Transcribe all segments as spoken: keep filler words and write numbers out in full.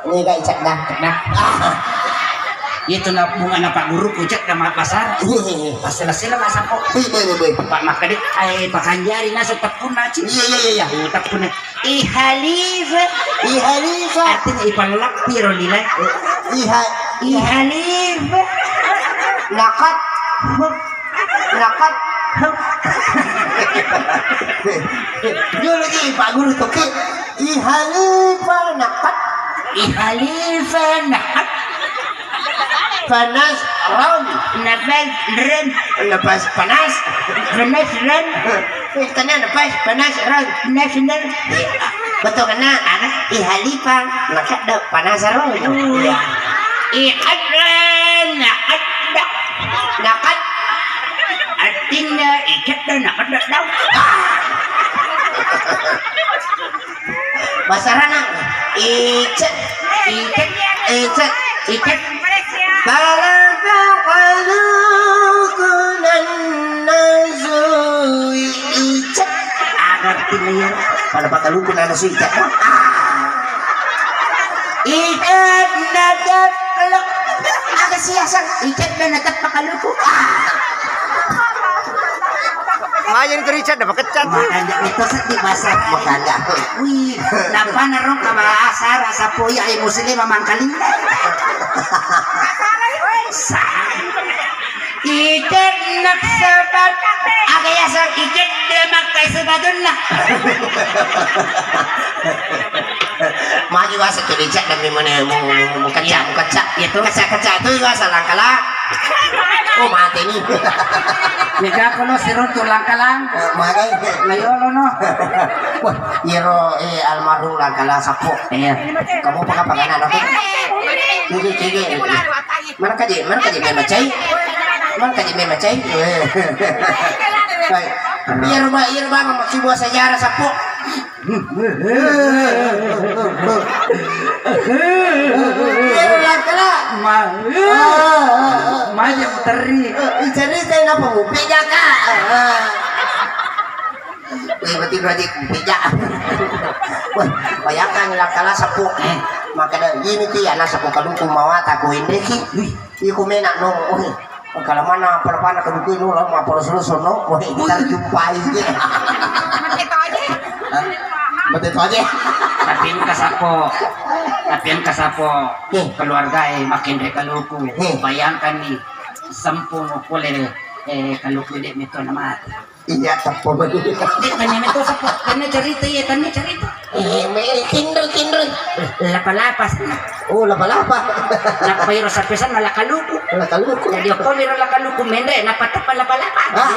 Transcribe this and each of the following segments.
Niga icedda. Nah. Itu na bunga na Pak Guruku cedda ma-, bahasa Arab. Iya, iya, iya. Pas sela-sela bahasa kok. Iya, iya, iya. Pak makkeda, ai pakanjari nasu teppunna, Ci. Iya, iya, iya, iya. Oh, teppunna. Ihalifa. Ihalifa. Artinya ipallappi ro lila. Iha-, Ihalifa. Nakat. Nakat. Dulu lagi Pak Guru toki. Ihalifa nakat. Ihalifa nakat. Panas ron. Napas ren. Napas panas. Panas ren. Eh, tanya napas panas ron. Panas ren. Betul kena. Ihalifa nakat dah panas ron. Iya. Ihalifa nakat dah. Nakat. Artinya ikat dah nakat dah. Basarana icet, icet, icet, icet. Balaka kalukunan nazui icet. Ada artinya ya. Pada pakalukunan nazui icet. Ah. Icet nadap lek. Ada siasat icet dan nadap pakaluku. Ah. Majeng tu Richard dapat kecat. Makanja itu sedih bahasa. Makanja. Wih, napana ro ka bahasa Arab sappo iya ai muslimah mangkalinga. Sa-, icet nak sebat. Aga ya sa icet dia makai sebatunna. Magi bahasa tu Richard dan memang mu, mu, mu, mu kecak, mu kecak. Iya tu. Kecak, kecak tu bahasa langkala. Oh, mate ni. Mega kono siruntu langkalang. Eh, magai. Layolo no. Wah, iyaro, eh, almarhum langkalang sappo. Iya. Kamu apa kabar anak? Kege, kege. Mana kaje? Mana kaje memang cai? Mana kaje memang cai? Eh. Baik. Iyaro ba, iyaro ba, maksud bahasa sejarah sappo. Iya, lakala. Ma-, maja muteri. Cerita napa mupi jaka? Eh, betul aja kupi jaka. Wah, bayangkan lakala seppuh. Eh. Maka da, ini ki anak seppuh kaluku mawata ku indeki. Wih. Iko mena no, oh, kalau mana perpana kebuku no, lo mau polos-polos no, oh, kita jumpai. Mati to aja. Hah? Mati to aja. Tapi engka sappo, tapi engka sappo. Keluarga e makin rekaluku. Bayangkan nih, sempung pole, eh, kaluku dek mito na mati. Iya, teppo betul. Dek, tanya mito sappo, tanya cerita, iya, tanya cerita. Eh, meri tinro, tinro. Lapa-lapa. Oh, lapa-lapa. Nappa iro sapesan na lakaluku. Lakaluku. Jadi okko miro lakaluku menre, nappa teppa lapa-lapa. Ah.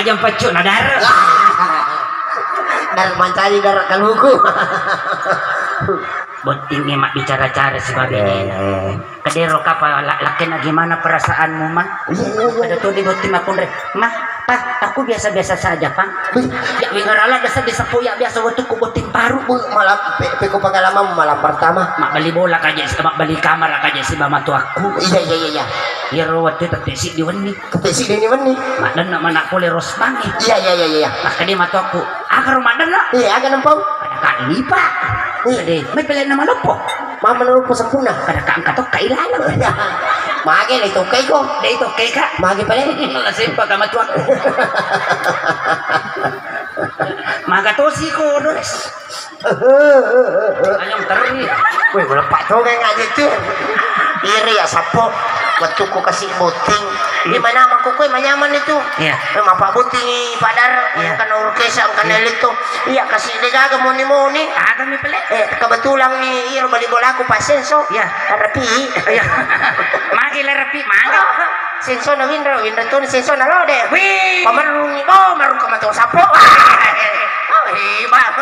Ajang paccu na dara. Dar mancari dara kaluku. Bottingnge mabbicara-cara sibawa benena. Eh. Kedero kapa la-, lakkena gimana perasaanmu, Ma? Iya, iya, iya. Kada todi botting makkunre, Ma, Pa, aku biasa-biasa saja, Pa. Wih. Ya, wingarala desa di seppo ya biasa waktu ku botting paru. Wih, malam, pe-, peko pengalaman malam pertama. Mabbali bola kaje, mabbali kamar kaje sibawa matu aku. Iya, iya, iya, iya. Iyaro waktu tette siddi wenni. Tette siddi wenni. Maddenna mana pole rosbangi. Iya, iya, iya, iya. Makkeda matu aku. Aga ro maddenna? Iya, aga nempau? Kada ka lipa. Iya. Deh, mai pele nama loppo. Mama loppo sempurna. Kada ka angka tokka ilalo. Mage le tokka iko. Deh tokka ka. Mage pale. La sempa ka matua. Maga tosi ko, Dos. Ayam teri. Weh, melepak juga nggak gitu. Iri ya sappo. Waktu ku kasih botting. Di mana mako kue manyaman itu? Iya. Eh, mapa botting padar, iya, kan urkesa, kan elit tuh. Iya, kasih degaga moni-moni. Aga mi pele? Eh, kebetulan nih, iya, bali bolaku Pak Senso. Iya. Rapi. Iya. Magi le rapi, magi. Senso na winro, winro tu senso na lode. Wih. Pamerrung, oh, merrung ke mata sapo. Oh, hebat.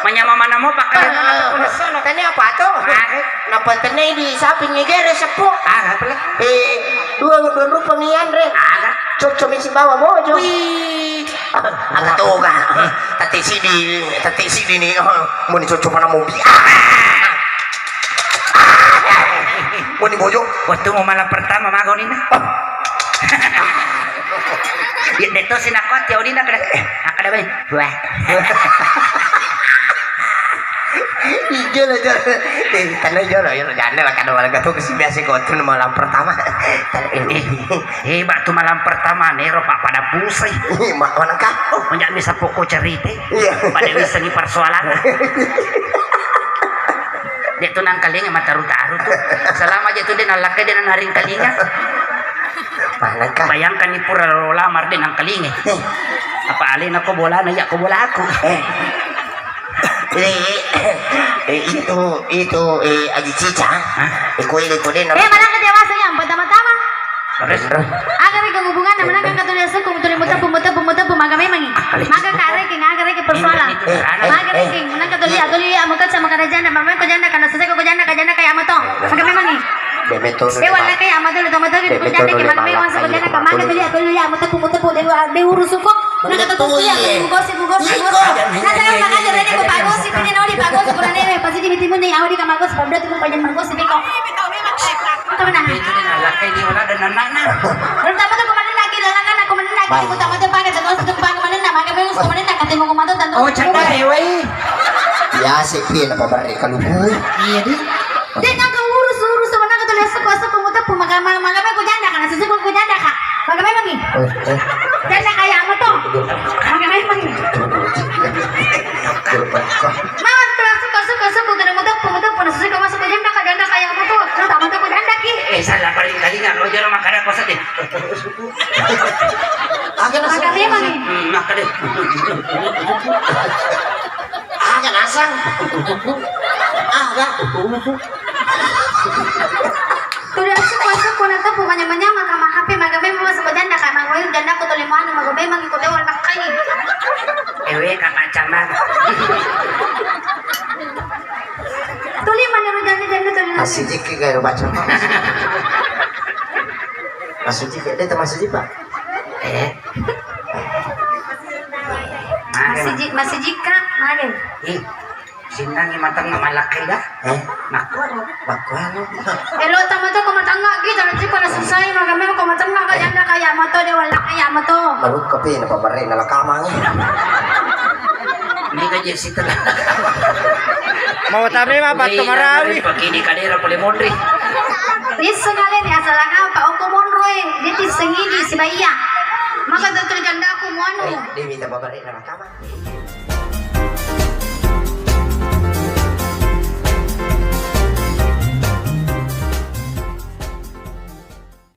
Manyama mana mau pakai mana tu sono. Tanya apa tuh? Magi. Napa tenai di sapi ngegere sepo? Ah, apa le? Eh, dua, dua rupa nianre. Aga. Cocok misi bawa bojo. Wih. Aga toga. Tati sidi, tati sidi ni. Oh, mau ni cocok mana mobil. Ah. Mau ni bojo. Waktu mau malam pertama mago ni nah. Oh. Iya, de' to sinakko ati odina kada, eh, kada bae. Wah. Jolo, jolo. Eh, tanai jolo, jolo. Janda lah kada wala gatu kasi biasa ko tu malam pertama. Eh, eh, batu malam pertama nero pa pada pusing. Mak mana kah? Oh, banyak bisa pokok cerita. Iya. Pada bisa ni persoalan. De' tu nangkalinga mataru-taru tu. Selama aja tu de' nallakkai de' nanarengkalinga. Manengka? Bayangkan ni pura lo lamar de' nangkalinga. Eh. Apa alena ko bolana, iya ko bolaku. Eh. Eh, eh, itu, itu, eh, Aji Cica. Hah? Eh, ko ini ko de' na- Eh, manengka dewasa yang pertama-tama. Terus? Aga rekeng hubunganna, menangkan katuli asukku, tuli muteppu, muteppu, muteppu, maga memangi. Maga karekeng, aga rekeng persoalan. Ini, ini, ini. Maga rekeng, menangkan tuli, tuli ya, muka sama kada janda, mama ko janda, karena selesai ko janda, ka janda kayak amato. Maga memangi. Bebe to. Dewa laki amato, lu tomato, gitu, janda, kayak maga memang sama janda, ka maga tuli, tuli ya, muteppu, muteppu, dewa, de' urusuko. Menangkan tuli ya, mugosi, mugosi, mugosi. Nah, saya makan aja, tadi ko pagosi, ini noli pagosi, kurang dewe, pasti di timun nih, awal di kamagosi, pada tuh panjang magosi, beko. Itu menang. Itu dia nalakkai ni wala dan anakna. Terutama tu komandan lagi, lalangan aku menang lagi. Baik. Terutama tu pakai terus tu pakai komandan, pakai terus komandan, kata mau komandan, tentu. Oh, canda ya, wai. Ya, sepi na pabare kalau. Iya, di. De' nangka urus, urus sama nangka tu lihat suku, suku muteppu, maga, maga, maga, ko janda kan, suku ko janda kan. Maga memangi. Eh, eh. Janda kayak amato. Maga memangi. Mama tu langsung masuk, masuk, masuk, udah mau tepung, mau tepung, masuk ke janda, ke janda kayak apa tuh? Lu tak mau tepung janda ki? Eh, salah paling tadi nggak lo jangan makan apa saja. Agak nasa. Agak memang nih. Hmm, makan deh. Agak nasa. Agak. Tuli asukku, asukku, na teppu manyama-nyama ka ma H P, maga memang masuk ke janda, ka maga memang janda ko tuli muanu, maga memang iko dewa lakkai. Ewe, ka macam mana? Tuli mani ro janda, janda tuli. Masih jiki gak baca. Masih jiki, dia termasuk jiki, Pak. Eh. Masih jik, masih jika, mana? Ih. Sinnangi matengnga malakkai ga? Eh? Makkuaro. Makkuaro. Elo tamato ko matengnga gi, talo ciko na susai, maga memang ko matengnga ka janda kayak mato, de wala kayak mato. Marukka pe na pabarre na lakamang. Ini ka je sitela. Mau tame ma batto marawi. Pakini kadera pole monri. Isseng ale ni asal apa, oko monroe, diti sengidi sibaya. Maka tutul jandaku muanu. Dewi ta pabarre na lakamang.